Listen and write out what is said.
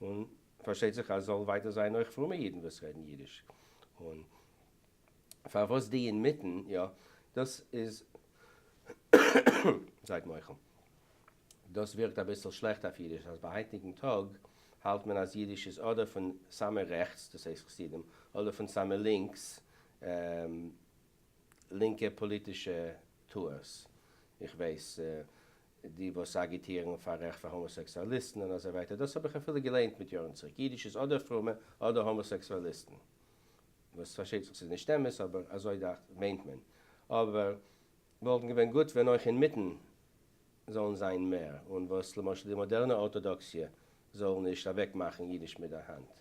און פארשטייט זיך אז זאל ווייטער זיין אויך פרומע אידן וואס רעדן אידיש. און פארוואס די אינמיטן, יא, דאס איז, זייט מוחל, דאס ווירקט אביסל שלעכט אויף אידיש, אז ביי היינטיגן טאג האלט מען אז אידיש איז אדער פון סאמע רעכטס, דאס הייסט חסידים, אדער פון סאמע לינקס, לינקע פאליטישע טוערס, איך ווייס, די וואס אגיטירן פאר רעכט פאר האמאסעקסואליסטן און אזוי ווייטער, דאס האב איך אפילו געליינט מיט יארן צוריק, אידיש איז אדער פרומע אדער האמאסעקסואליסטן, וואס פארשטייט זיך ס'איז נישט אמת אבער אזוי דאכט מיינט מען, אבער וואלטן געווען גוט ווען אויך אינמיטן זאלן זיין מער, און וואס למשל די מאדערנע ארטאדאקסיע זאל נישט אוועקמאכן אידיש מיט דער האנט.